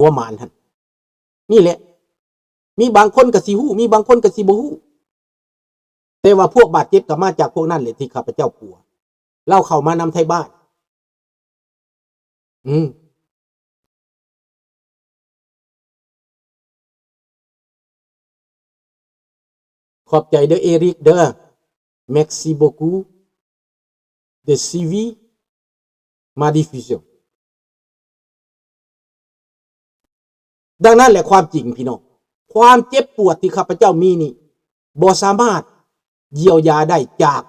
ຫົວໝານຫັ້ນ. ນີ້ແຫຼະ ມີບາງຄົນກໍຊິຮູ້ ມີບາງຄົນກໍຊິບໍ່ຮູ້ ແຕ່ວ່າພວກບາດເຈັບກໍມາຈາກພວກນັ້ນແຫຼະທີ່ຂ້າພະເຈົ້າປົວ ລາວເຂົ້າມານຳໄທບ້ານ. ອືມ ຂອບໃຈເດີເອຣິກເດີ. Merci beaucoup de suivi ma diffusion. ດັ່ງນັ້ນແຫຼະ ຄວາມຈິງພີ່ນ້ອງ ຄວາມເຈັບປວດທີ່ຂ້າພະເຈົ້າມີນີ້ ບໍ່ສາມາດຢຽວຢາໄດ້ຈາກ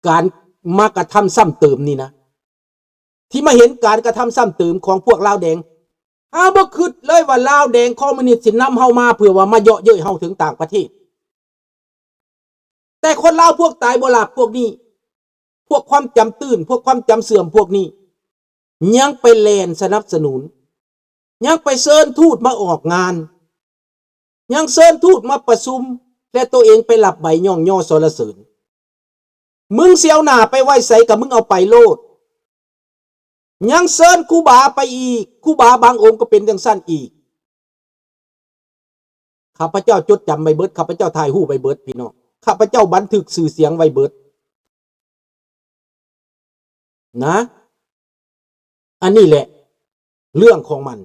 ການມາກະທຳຊ້ຳເຕີມນີ້ນະ ທີ່ມາເຫັນການກະທຳຊ້ຳເຕີມຂອງພວກລາວແດງ. ເຮົາບໍ່ຄິດເລີຍວ່າລາວແດງຄອມມູນິດຊິນຳເຮົາມາເພື່ອວ່າມາເຍາະເຍີ້ຍເຮົາເຖິງຕ່າງປະເທດ. ແຕ່ຄົນລາວພວກຕາຍບໍ່ຫຼາບພວກນີ້ ພວກຄວາມຈຳຕື້ນ ພວກຄວາມຈຳເສື່ອມພວກນີ້ ຍັງໄປແລ່ນສະໜັບສະໜູນ ຍັງໄປເຊີນທູດມາອອກງານ ຍັງເຊີນທູດມາປະຊຸມ ແລະ ໂຕເອງໄປຮັບໃບຍ້ອງຍໍສັນລະເສີນ. ມຶງຊິເອົາໜ້າໄປໄວ້ໃສກໍມຶງເອົາໄປໂລດ. ຍັງເຊີນຄູບາໄປອີກ ຄູບາບາງອົງກໍເປັນຈັ່ງຊັ້ນອີກ. ຂ້າພະເຈົ້າຈົດຈຳໄວ້ເບິດ ຂ້າພະເຈົ້າຖ່າຍຮູບໄວ້ເບິດ ພີ່ນ້ອງ ຂ້າພະເຈົ້າບັນທຶກຊື່ສຽງໄວ້ເບິດນະ. ອັນນີ້ແຫຼະເລື່ອງຂອງມັນ.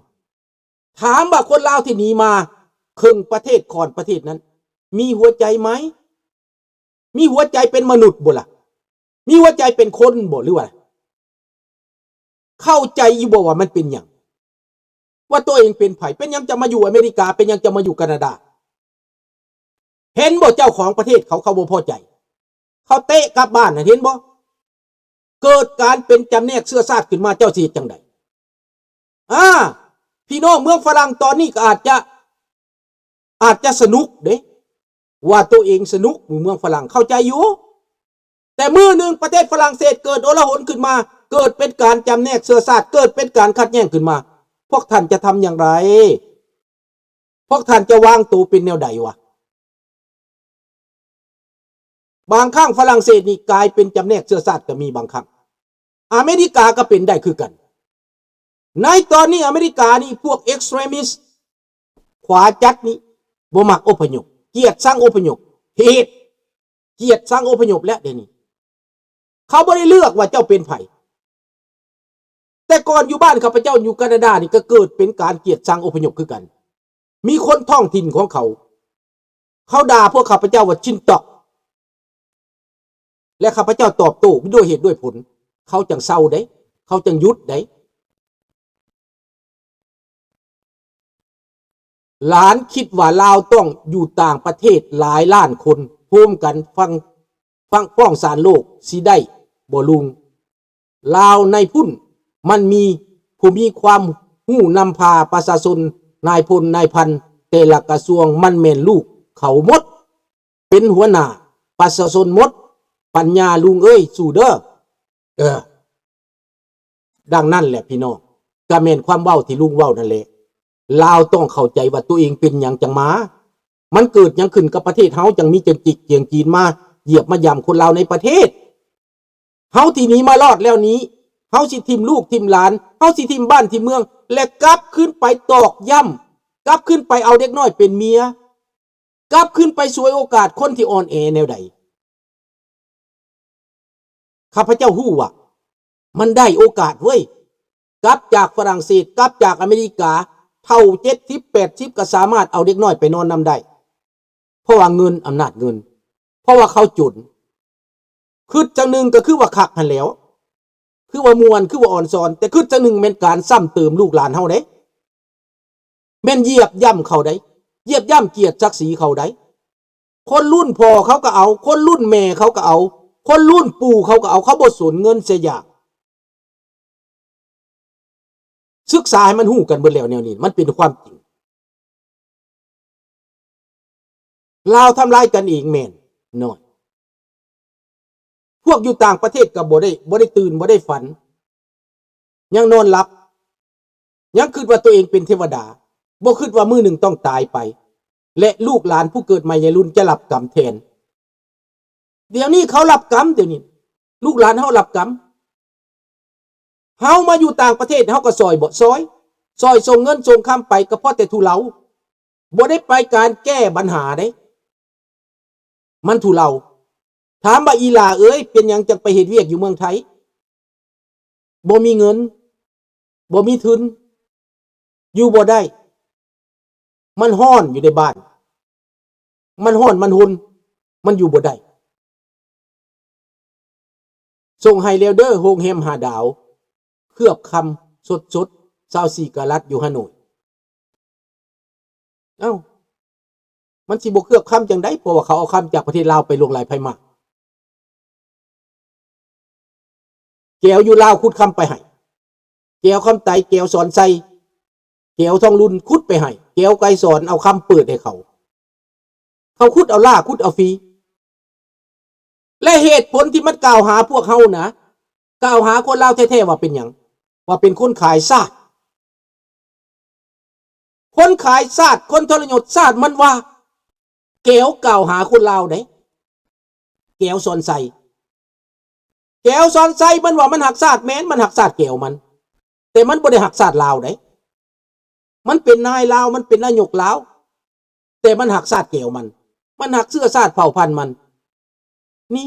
ຖາມວ່າຄົນລາວທີ່ໜີມາເຄິ່ງປະເທດຂ້ອນປະເທດນັ້ນ ມີຫົວໃຈໄໝ? ມີຫົວໃຈເປັນມະນຸດບໍ່ລະ? ມີຫົວໃຈເປັນຄົນບໍ່ ຫຼືວ່າ ເຂົ້າໃຈຢູ່ບໍ່ວ່າມັນເປັນຫຍັງ? ວ່າຕົວເອງເປັນໃຜ? ເປັນຫຍັງຈະມາຢູ່ອາເມລິກາ? ເປັນຫຍັງຈະມາຢູ່ການາດາ? ເຫັນບໍ່ ເຈົ້າຂອງປະເທດເຂົາ ເຂົາບໍ່ພໍໃຈ ເຂົາເຕະກັບບ້ານຫັ້ນ ເຫັນບໍ່? ເກີດການເປັນຈຳແນກເຊື້ອຊາດຂຶ້ນມາ ເຈົ້າຊິເຮັດຈັ່ງໃດ? ອາ ພີ່ນ້ອງເມືອງຝຣັ່ງຕອນນີ້ກໍອາດຈະ ອາດຈະສະໜຸກເດ້ ວ່າໂຕເອງສະໜຸກຢູ່ເມືອງຝຣັ່ງ ເຂົ້າໃຈຢູ່. ແຕ່ມື້ໜຶ່ງປະເທດຝຣັ່ງເສດເກີດໂອລະຫົນຂຶ້ນມາ ເກີດເປັນການຈຳແນກເຊື້ອຊາດ ເກີດເປັນການຂັດແຍ່ງຂຶ້ນມາ ພວກທ່ານຈະທຳຢ່າງໃດ? ພວກທ່ານຈະວາງໂຕເປັນແນວໃດວະ? ບາງຄັ້ງຝຣັ່ງເສດນີ້ກາຍເປັນຈຳແນກເຊື້ອຊາດກໍມີບາງຄັ້ງ. ອາເມລິກາກໍເປັນໄດ້ຄືກັນ. ໃນຕອນນີ້ອາເມລິການີ້ພວກ extremist ຂວາຈັດນີ້ບໍ່ມັກອົບພະຍົບ ກຽດຊັງອົບພະຍົບ ເຫດກຽດຊັງອົບພະຍົບແລ້ວດຽວນີ້. ເຂົາບໍ່ໄດ້ເລືອກວ່າເຈົ້າເປັນໃຜ. ແຕ່ກ່ອນຢູ່ບ້ານຂ້າພະເຈົ້າຢູ່ການາດານີ້ ກໍເກີດເປັນການກຽດຊັງອົບພະຍົບຄືກັນ. ມີຄົນທ້ອງຖິ່ນຂອງເຂົາ ເຂົາດ່າພວກຂ້າພະເຈົ້າວ່າ Chintok ແລະ ຂ້າພະເຈົ້າຕອບໂຕ້ດ້ວຍເຫດດ້ວຍຜົນ ເຂົາຈັ່ງເຊົາເດ້ ເຂົາຈັ່ງຢຸດເດ້. ຫຼານຄິດວ່າລາວຕ້ອງຢູ່ຕ່າງປະເທດຫຼາຍລ້ານຄົນໂຮມກັນຟັງ ຟັງຟ້ອງສານໂລກຊິໄດ້ບໍ່ລຸງ? ລາວໃນພຸ້ນມັນມີຜູ້ມີຄວາມຮູ້ນຳພາປະຊາຊົນ ນາຍພົນນາຍພັນແຕ່ລະກະຊວງມັນແມ່ນລູກເຂົາໝົດ ເປັນຫົວໜ້າປະຊາຊົນໝົດ. ປັນຍາລຸງເອີຍ ສູ້ເດີ. ເອີ ດັ່ງນັ້ນແຫຼະພີ່ນ້ອງ ກະແມ່ນຄວາມເວົ້າທີ່ລຸງເວົ້ານັ້ນແຫຼະ. ລາວຕ້ອງເຂົ້າໃຈວ່າຕົວເອງເປັນຫຍັງຈັ່ງມາ ມັນເກີດຫຍັງຂຶ້ນກັບປະເທດເຮົາ ຈັ່ງມີຈັ່ງຈິກຈຽງຈີນມາຢຽບມາຢຳຄົນລາວໃນປະເທດ. ເຮົາທີ່ໜີມາລອດແລ້ວນີ້ ເຮົາຊິຖິ້ມລູກຖິ້ມຫຼານ ເຮົາຊິຖິ້ມບ້ານຖິ້ມເມືອງ ແລະ ກັບຄືນໄປຕອກຢ້ຳ ກັບຄືນໄປເອົາເດັກນ້ອຍເປັນເມຍ ກັບຄືນໄປສວຍໂອກາດຄົນທີ່ອ່ອນແອແນວໃດ? ຂ້າພະເຈົ້າຮູ້ວ່າມັນໄດ້ໂອກາດເວີຍ ກັບຈາກຝຣັ່ງເສດ ກັບຈາກອາເມລິກາ ເຖົ້າເຈັດສິບແປດສິບກໍສາມາດເອົາເດັກນ້ອຍໄປນອນນຳໄດ້ ເພາະວ່າເງິນ ອຳນາດເງິນ ເພາະວ່າເຂົາຈົນ. ຄຶດຈັ່ງໜຶ່ງກໍຄືວ່າຄັກຫັ້ນແຫຼ້ວ ຄືວ່າມ່ວນ ຄືວ່າອ່ອນຊອນ ແຕ່ຄຶດຈັ່ງໜຶ່ງແມ່ນການຊ້ຳເຕີມລູກຫຼານເຮົາເດ້ ແມ່ນຢຽບຢ້ຳເຂົາໄດ໋ ຢຽບຢ້ຳກຽດສັກສີເຂົາໄດ໋. ຄົນລຸ້ນພໍ່ເຂົາກໍເອົາ ຄົນລຸ້ນແມ່ເຂົາກໍເອົາ ຄົນລຸ້ນປູ່ເຂົາກໍເອົາ ເຂົາບໍ່ສົນເງິນເສຍຢາກ. ສຶກສາໃຫ້ມັນຮູ້ກັນເບິດແລ້ວແນວນີ້ ມັນເປັນຄວາມຈິງ. ລາວທຳລາຍກັນເອງແມ່ນນ້ອຍ. ພວກຢູ່ຕ່າງປະເທດກໍບໍ່ໄດ້ ບໍ່ໄດ້ຕື່ນ ບໍ່ໄດ້ຝັນ ຍັງນອນຫຼັບ ຍັງຄິດວ່າຕົວເອງເປັນເທວະດາ ບໍ່ຄິດວ່າມື້ໜຶ່ງຕ້ອງຕາຍໄປ ແລະ ລູກຫຼານຜູ້ເກີດໃໝ່ໃຫຍ່ລຸນຈະຮັບກຳແທນ. ດຽວນີ້ເຂົາຮັບກຳ ດຽວນີ້ລູກຫຼານເຮົາຮັບກຳ. ເຮົາມາຢູ່ຕ່າງປະເທດ ເຮົາກໍຊ່ອຍບໍ່? ຊ່ອຍ. ຊ່ອຍສົ່ງເງິນສົ່ງຄຳໄປກໍພໍແຕ່ທຸເລົາ ບໍ່ໄດ້ໄປການແກ້ບັນຫາເດ້ ມັນທຸເລົາ. ຖາມວ່າ ອີ່ຫຼ້າເອີຍ ເປັນຫຍັງຈັ່ງໄປເຮັດວຽກຢູ່ເມືອງໄທ? ບໍ່ມີເງິນ ບໍ່ມີທຶນ ຢູ່ບໍ່ໄດ້ ມັນຮ້ອນຢູ່ໃນບ້ານ ມັນຮ້ອນ ມັນຮົນ ມັນຢູ່ບໍ່ໄດ້. ສົ່ງໃຫ້ແລ້ວເດີ ໂຮງແຮມຫ້າດາວ ເຄືອບຄຳສົດໆ ຊາວສີ່ກະລັດ ຢູ່ຮ່າໂນ້ຍ. ເອົ້າ ມັນຊິບໍ່ເຄືອບຄຳຈັ່ງໃດ ເພາະວ່າເຂົາເອົາຄຳຈາກປະເທດລາວໄປຫຼວງຫຼາຍໄພມາກ. ແກ້ວຢູ່ລາວຂຸດຄຳໄປໃຫ້ ແກ້ວຄຳໄຕ ແກ້ວສອນໄຊ ແກ້ວທອງລຸນຂຸດໄປໃຫ້ ແກ້ວໄກສອນເອົາຄຳເປີດໃຫ້ເຂົາ ເຂົາຂຸດເອົາລ້າ ຂຸດເອົາຟຣີ. ແລະ ເຫດຜົນທີ່ມັນກ່າວຫາພວກເຮົານະ ກ່າວຫາຄົນລາວແທ້ໆ ວ່າເປັນຫຍັງ? ວ່າເປັນຄົນຂາຍຊາດ. ຄົນຂາຍຊາດ ຄົນທໍລະຍົດຊາດ ມັນວ່າ ແກ້ວກ່າວຫາຄົນລາວເດ້ ແກ້ວສອນໄຊ. ແກ້ວສອນໄຊມັນວ່າມັນຮັກຊາດ ແມ່ນ ມັນຮັກຊາດແກ້ວມັນ ແຕ່ມັນບໍ່ໄດ້ຮັກຊາດລາວເດ້. ມັນເປັນນາຍລາວ ມັນເປັນນາຍົກລາວ ແຕ່ມັນຮັກຊາດແກ້ວມັນ ມັນຮັກເຊື້ອຊາດເຜົ່າພັນມັນ. ນີ້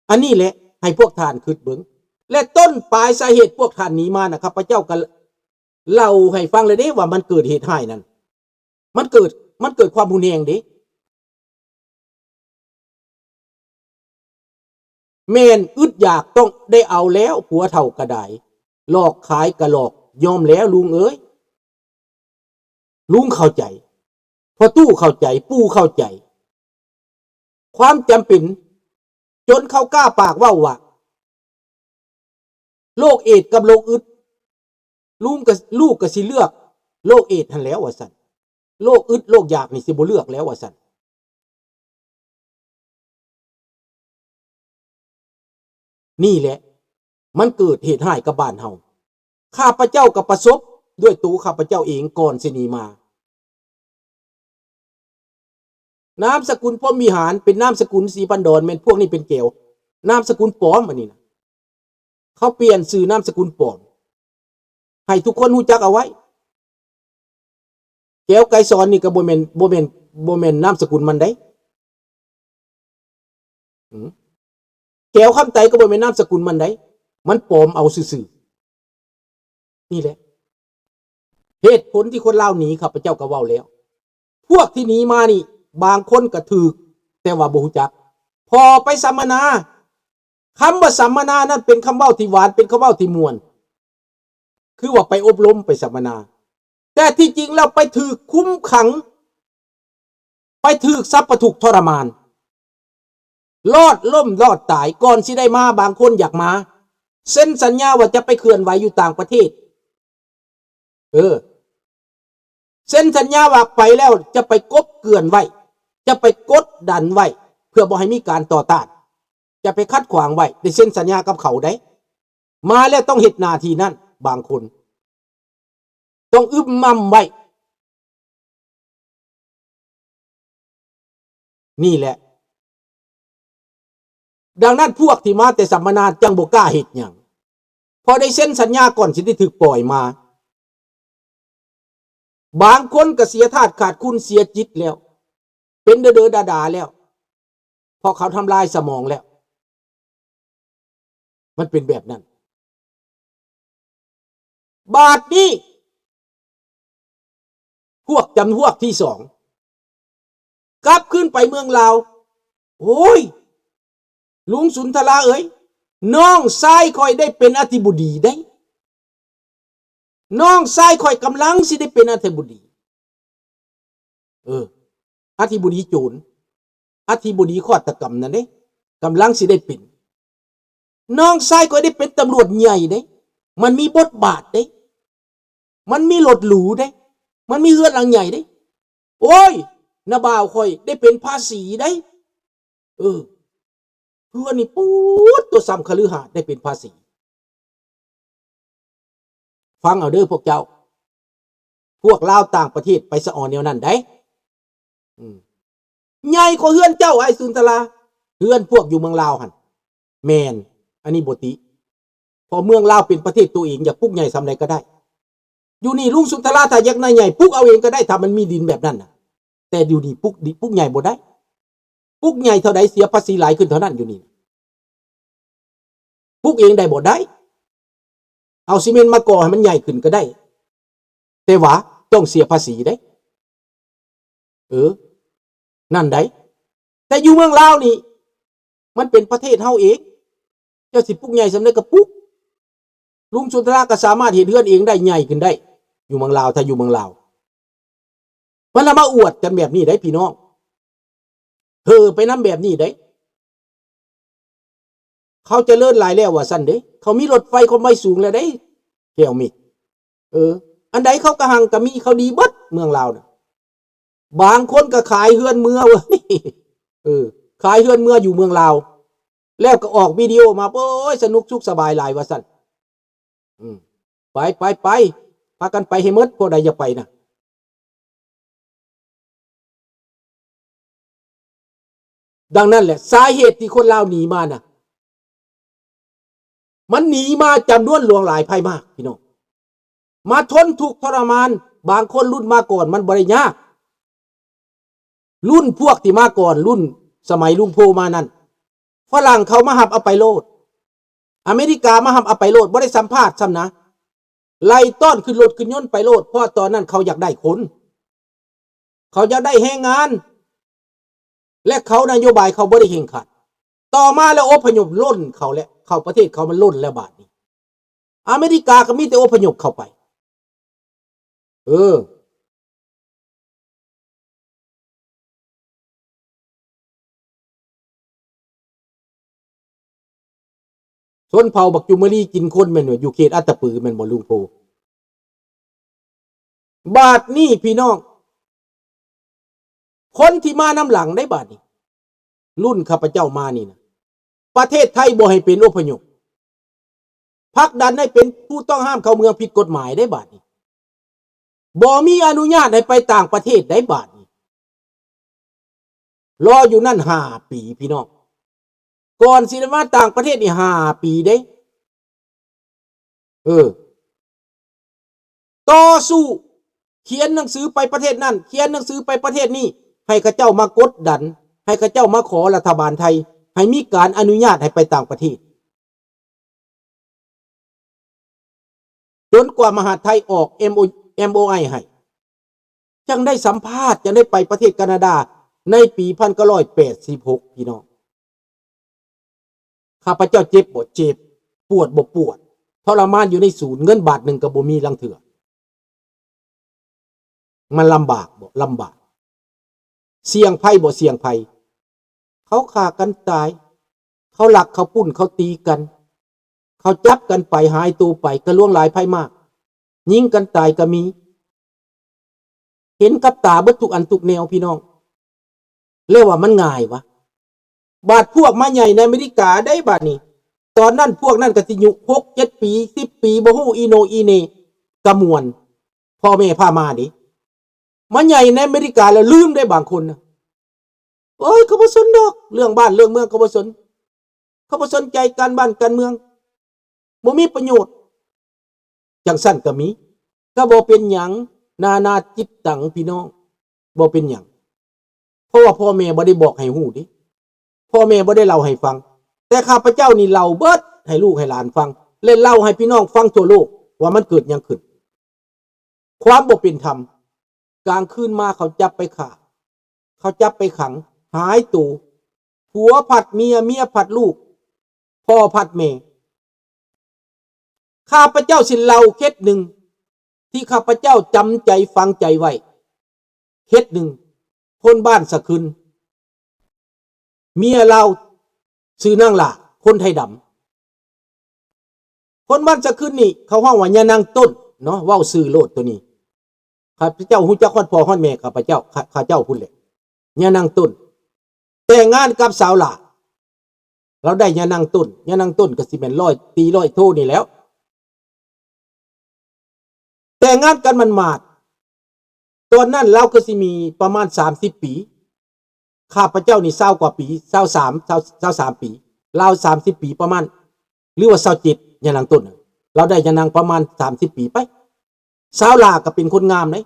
ອັນນີ້ແຫຼະ ໃຫ້ພວກທ່ານຄິດເບິ່ງ ແລະ ຕົ້ນປາຍສາເຫດພວກທ່ານໜີມານະ ຂ້າພະເຈົ້າກໍເລົ່າໃຫ້ຟັງແລ້ວເດ້ວ່າມັນເກີດເຫດຮ້າຍນັ້ນ ມັນເກີດ ມັນເກີດຄວາມຮຸນແຮງເດ້. ແມ່ນອຶດຢາກຕ້ອງໄດ້ເອົາແລ້ວ ຜົວເຖົ້າກະດາຍ ຫຼອກຂາຍກະຫຼອກ ຍອມແລ້ວລຸງເອີຍ. ລຸງເຂົ້າໃຈ ພໍ່ຕູ້ເຂົ້າໃຈ ປູ່ເຂົ້າໃຈ ຄວາມຈຳເປັນ ຈົນເຂົາກ້າປາກເວົ້າວ່າ ໂລກເອດກັບໂລກອຶດ ລຸງກະ ລູກກະຊິເລືອກໂລກເອດຫັ້ນແຫຼ້ວວ່າຊັ້ນ ໂລກອຶດໂລກຢາກນີ້ຊິບໍ່ເລືອກແລ້ວວ່າຊັ້ນ. ນີ້ແຫຼະ ມັນເກີດເຫດຮ້າຍກັບບ້ານເຮົາ. ຂ້າພະເຈົ້າກໍປະສົບດ້ວຍໂຕຂ້າພະເຈົ້າເອງກ່ອນຊິໜີມາ. ນາມສະກຸນພົມວິຫານ ເປັນນາມສະກຸນສີພັນດອນ ແມ່ນພວກນີ້ເປັນແກວ ນາມສະກຸນປອມ ອັນນີ້ນະ ເຂົາປ່ຽນຊື່ນາມສະກຸນປອມ ໃຫ້ທຸກຄົນຮູ້ຈັກເອົາໄວ້. ແກ້ວໄກສອນນີ້ກໍບໍ່ແມ່ນ ບໍ່ແມ່ນ ບໍ່ແມ່ນນາມສະກຸນມັນໃດ. ອືມ ແກ້ວຄຳໄຕກໍບໍ່ແມ່ນນາມສະກຸນມັນໃດ. ມັນປອມເອົາຊື່ໆ. ນີ້ແຫຼະ ເຫດຜົນທີ່ຄົນລາວໜີ ຂ້າພະເຈົ້າກໍເວົ້າແລ້ວ. ພວກທີ່ໜີມານີ້ ບາງຄົນກໍຖືກ ແຕ່ວ່າບໍ່ຮູ້ຈັກ. ພໍໄປສຳມະນາ ຄຳວ່າສຳມະນານັ້ນເປັນຄຳເວົ້າທີ່ຫວານ ເປັນຄຳເວົ້າທີ່ມ່ວນ ຄືວ່າໄປອົບຮົມ ໄປສຳມະນາ ແຕ່ທີ່ຈິງແລ້ວໄປຖືກຄຸມຂັງ ໄປຖືກສັບປະທຸກທໍລະມານ ລອດລົ້ມລອດຕາຍ. ກ່ອນຊິໄດ້ມາ ບາງຄົນຢາກມາ ເຊັນສັນຍາວ່າຈະໄປເຄື່ອນໄຫວຢູ່ຕ່າງປະເທດ. ເອີ ເຊັນສັນຍາວ່າໄປແລ້ວຈະໄປກົບເກື່ອນໄວ້ ຈະໄປກົດດັນໄວ້ ເພື່ອບໍ່ໃຫ້ມີການຕໍ່ຕ້ານ ຈະໄປຂັດຂວາງໄວ້ ໄດ້ເຊັນສັນຍາກັບເຂົາໃດ໋. ມາແລ້ວຕ້ອງເຮັດໜ້າທີ່ນັ້ນ ບາງຄົນຕ້ອງອຶ້ມໝ້ຳໄວ້. ນີ້ແຫຼະ ດັ່ງນັ້ນພວກທີ່ມາແຕ່ສຳມະນາຈັ່ງບໍ່ກ້າເຮັດຫຍັງ ເພາະໄດ້ເຊັນສັນຍາກ່ອນຊິໄດ້ຖືກປ່ອຍມາ. ບາງຄົນກໍເສຍທາດຂາດຄຸນ ເສຍຈິດແລ້ວ ເປັນເດີໆດາໆແລ້ວ ເພາະເຂົາທຳລາຍສະໝອງແລ້ວ. ມັນເປັນແບບນັ້ນ. ບາດນີ້ ພວກຈຳພວກທີສອງ ກັບຄືນໄປເມືອງລາວ. ໂອ້ຍ ລຸງສຸນທະລາເອີຍ ນ້ອງຊາຍຂ້ອຍໄດ້ເປັນອະທິບໍດີເດ້. ນ້ອງຊາຍຂ້ອຍກຳລັງຊິໄດ້ເປັນອະທິບໍດີ. ເອີ ອະທິບໍດີໂຈນ ອະທິບໍດີຄອດຕະກຳນັ້ນເດ້ ກຳລັງຊິໄດ້ເປັນ. ນ້ອງຊາຍຂ້ອຍໄດ້ເປັນຕຳຫຼວດໃຫຍ່ເດ້ ມັນມີບົດບາດເດ້ ມັນມີລົດຫຼູເດ້ ມັນມີເຮືອນຫຼັງໃຫຍ່ເດ້. ໂອ້ຍ ນ້າບ່າວຂ້ອຍໄດ້ເປັນພາສີເດ້. ເອີ ເຮືອນນີ້ປູດ ຕົວສ່ຳຄະລືຫາດໄດ້ເປັນພາສີ. ຟັງເອົາເດີພວກເຈົ້າ ພວກລາວຕ່າງປະເທດໄປສະອອນແນວນັ້ນໃດ໋. ອືມ ໃຫຍ່ກວ່າເຮືອນເຈົ້າ ອ້າຍສຸນທະລາ ເຮືອນພວກຢູ່ເມືອງລາວຫັ້ນ. ແມ່ນ ອັນນີ້ບໍ່ຕິ ເພາະເມືອງລາວເປັນປະເທດໂຕເອງ ຢາກປຸກໃຫຍ່ສ່ຳໃດກໍໄດ້. ຢູ່ນີ້ລຸງສຸນທະລາ ຖ້າຢາກໄດ້ໃຫຍ່ ປຸກເອົາເອງກໍໄດ້ ຖ້າມັນມີດິນແບບນັ້ນນະ. ແຕ່ຢູ່ນີ້ປຸກດິ ປຸກໃຫຍ່ບໍ່ໄດ້. ປຸກໃຫຍ່ເທົ່າໃດ ເສຍພາສີຫຼາຍຂຶ້ນເທົ່ານັ້ນ. ຢູ່ນີ້ປຸກເອງໄດ້ບໍ່? ໄດ້. ເອົາຊີເມັນມາກໍ່ໃຫ້ມັນໃຫຍ່ຂຶ້ນກໍໄດ້ ແຕ່ວ່າຕ້ອງເສຍພາສີເດ້. ເອີ ນັ້ນໃດ. ແຕ່ຢູ່ເມືອງລາວນີ້ ມັນເປັນປະເທດເຮົາເອງ ເຈົ້າຊິປຸກໃຫຍ່ສ່ຳໃດກໍປຸກ. ລຸງສຸນທະລາກໍສາມາດເຮັດເຮືອນເອງໄດ້ ໃຫຍ່ຂຶ້ນໄດ້ ຢູ່ເມືອງລາວ. ຖ້າຢູ່ເມືອງລາວ ມັນລະມາອວດກັນແບບນີ້ໄດ໋ພີ່ນ້ອງ ເຫີໄປນຳແບບນີ້ໄດ໋. ເຂົາຈະເລີນຫຼາຍແລ້ວວ່າຊັ້ນເດ້ ເຂົາມີລົດໄຟຄວາມໄວສູງແລ້ວເດ້ ແກ້ວເມັກ. ເອີ ອັນໃດເຂົາກະຮັ່ງກະມີ ເຂົາດີເບິດເມືອງລາວນະ. ບາງຄົນກະຂາຍເຮືອນເມືອເວີ້ຍ ເອີ ຂາຍເຮືອນເມືອຢູ່ເມືອງລາວ ແລ້ວກໍອອກວິດີໂອມາ ໂອ້ຍ ສະໜຸກສຸກສະບາຍຫຼາຍວ່າຊັ້ນ. ອືມ ໄປ ໄປ ໄປ ພາກັນໄປໃຫ້ໝົດ ຜູ້ໃດຢາກໄປນະ. ດັ່ງນັ້ນແຫຼະ ສາເຫດທີ່ຄົນລາວໜີມານະ ມັນໜີມາຈຳນວນຫຼວງຫຼາຍໄພມາກ ພີ່ນ້ອງ ມາທົນທຸກທໍລະມານ. ບາງຄົນລຸ້ນມາກ່ອນມັນບໍ່ໄດ້ຍາກ ລຸ້ນພວກທີ່ມາກ່ອນ ລຸ້ນສະໄໝລຸງໂພມານັ້ນ ຝຣັ່ງເຂົາມາຮັບເອົາໄປໂລດ ອາເມລິກາມາຮັບເອົາໄປໂລດ ບໍ່ໄດ້ສຳພາດຊ້ຳນະ ໄລ່ຕ້ອນຂຶ້ນລົດຂຶ້ນຍົນໄປໂລດ ເພາະຕອນນັ້ນເຂົາຢາກໄດ້ຄົນ ເຂົາຢາກໄດ້ແຮງງານ ແລະ ເຂົານະໂຍບາຍເຂົາບໍ່ໄດ້ເຄັ່ງຄັດ. ຕໍ່ມາແລ້ວອົບພະຍົບລົ້ນເຂົາແລ້ວ ເຂົ້າປະເທດເຂົາມັນລົ້ນແລ້ວບາດນີ້ ອາເມລິກາກໍມີແຕ່ອົບພະຍົບເຂົ້າໄປ. ເອີ ຊົນເຜົ່າບັກຈຸມມະລີກິນຄົນແມ່ນບໍ່ ຢູ່ເຂດອັດຕະປືແມ່ນບໍ່ລຸງໂພ? ບາດນີ້ພີ່ນ້ອງ ຄົນທີ່ມານຳຫຼັງໄດ໋ບາດນີ້ ລຸ້ນຂ້າພະເຈົ້າມານີ້ນະ ປະເທດໄທບໍ່ໃຫ້ເປັນອົບພະຍົບ ຜັກດັນໃຫ້ເປັນຜູ້ຕ້ອງຫ້າມເຂົ້າເມືອງຜິດກົດໝາຍໄດ໋ບາດນີ້ ບໍ່ມີອະນຸຍາດໃຫ້ໄປຕ່າງປະເທດໄດ໋ບາດນີ້. ລໍຢູ່ນັ້ນຫ້າປີພີ່ນ້ອງ ກ່ອນຊິໄດ້ມາຕ່າງປະເທດນີ້ຫ້າປີເດ້. ເອີ ຕໍ່ສູ້ ຂຽນໜັງສືໄປປະເທດນັ້ນ ຂຽນໜັງສືໄປປະເທດນີ້ ໃຫ້ເຂົາເຈົ້າມາກົດດັນ ໃຫ້ເຂົາເຈົ້າມາຂໍລັດຖະບານໄທ ໃຫ້ມີການອະນຸຍາດໃຫ້ໄປຕ່າງປະເທດ ຈົນກວ່າມະຫາດໄທອອກ ເອັມໂອ ເອັມໂອໄອ ໃຫ້ ຈັ່ງໄດ້ສຳພາດ ຈັ່ງໄດ້ໄປປະເທດການາດາໃນປີພັນເກົ້າຮ້ອຍແປດສິບຫົກ ພີ່ນ້ອງ. ຂ້າພະເຈົ້າເຈັບບໍ່? ເຈັບ. ປວດບໍ່? ປວດ. ທໍລະມານຢູ່ໃນສູນ ເງິນບາດໜຶ່ງກໍບໍ່ມີລາງເທື່ອ. ມັນລຳບາກບໍ່? ລຳບາກ. ສ່ຽງໄພບໍ່? ສ່ຽງໄພ. ເຂົາຂ້າກັນຕາຍ, ເຂົາລັກ, ເຂົາປຸ້ນ, ເຂົາຕີກັນ, ເຂົາຈັບກັນໄປ, ຫາຍໂຕໄປ, ກະຫຼວງຫຼາຍໄພມາກ, ຍິງກັນຕາຍກະມີ. ເຫັນກັບຕາເບິດທຸກອັນທຸກແນວ ພີ່ນ້ອງ. ແລ້ວວ່າມັນງ່າຍຫວາ? ບາດພວກມາໃຫຍ່ໃນອາເມລິກາໄດ໋ບາດນີ້. ຕອນນັ້ນພວກນັ້ນກະຊິອາຍຸຫົກເຈັດປີ ສິບປີ ບໍ່ຮູ້ອີໂໜອີເໜ ກະມ່ວນ ພໍ່ແມ່ພາມາເດ້. ມາໃຫຍ່ໃນອາເມລິກາແລ້ວລືມໄດ້ບາງຄົນນະ. ໂອ້ຍ ເຂົາບໍ່ສົນດອກ ເລື່ອງບ້ານເລື່ອງເມືອງ ເຂົາບໍ່ສົນ. ເຂົາບໍ່ສົນໃຈການບ້ານການເມືອງ. ບໍ່ມີປະໂຫຍດ. ຈັ່ງຊັ້ນກໍມີ. ກໍບໍ່ເປັນຫຍັງ. ນານາຈິດຕັງ ພີ່ນ້ອງ. ບໍ່ເປັນຫຍັງ. ເພາະວ່າພໍ່ແມ່ບໍ່ໄດ້ບອກໃຫ້ຮູ້ເດ້. ພໍ່ແມ່ບໍ່ໄດ້ເລົ່າໃຫ້ຟັງ. ແຕ່ຂ້າພະເຈົ້ານີ້ເລົ່າເບິດໃຫ້ລູກໃຫ້ຫຼານຟັງ ແລະ ເລົ່າໃຫ້ພີ່ນ້ອງຟັງທົ່ວໂລກວ່າມັນເກີດຫຍັງຂຶ້ນ. ຄວາມບໍ່ເປັນທຳ. ກາງຄືນມາເຂົາຈັບໄປຂ້າ. ເຂົາຈັບໄປຂັງ. ຫາຍໂຕ. ຜົວພັດເມຍ, ເມຍພັດລູກ. ພໍ່ພັດແມ່. ຂ້າພະເຈົ້າຊິເລົ່າເຄສໜຶ່ງ ທີ່ຂ້າພະເຈົ້າຈຳໃຈຝັງໃຈໄວ້ ເຄສໜຶ່ງ. ຄົນບ້ານສະຂຶນ ເມຍລາວຊື່ນາງຫຼ້າ ຄົນໄທດຳ. ຄົນບ້ານສະຂຶນນີ້ ເຂົາຮ້ອງວ່າຍານາງຕົ້ນເນາະ ເວົ້າຊື່ໂລດໂຕນີ້. ຂ້າພະເຈົ້າຮູ້ຈັກຮອດພໍ່ຮອດແມ່ຂ້າພະເຈົ້າ ຂ້າ ເຈົ້າພຸ້ນແຫຼະ. ຍານາງຕົ້ນ ແຕ່ງງານກັບສາວຫຼ້າ. ລາວໄດ້ຍານາງຕົ້ນ. ຍານາງຕົ້ນກໍຊິແມ່ນຮ້ອຍຕີຮ້ອຍໂທນີ້ແຫຼ້ວ. ແຕ່ງງານກັນໝາດໆ. ຕອນນັ້ນລາວກໍຊິມີປະມານສາມສິບປີ. ຂ້າພະເຈົ້ານີ້ຊາວກວ່າປີ ຊາວສາມ ຊາວ ຊາວສາມປີ. ລາວສາມສິບປີປະມານ ຫຼືວ່າຊາວເຈັດ ຍານາງຕົ້ນ. ລາວໄດ້ຍານາງປະມານສາມສິບປີໄປ. ຊາວລາວກໍເປັນຄົນງາມເດ້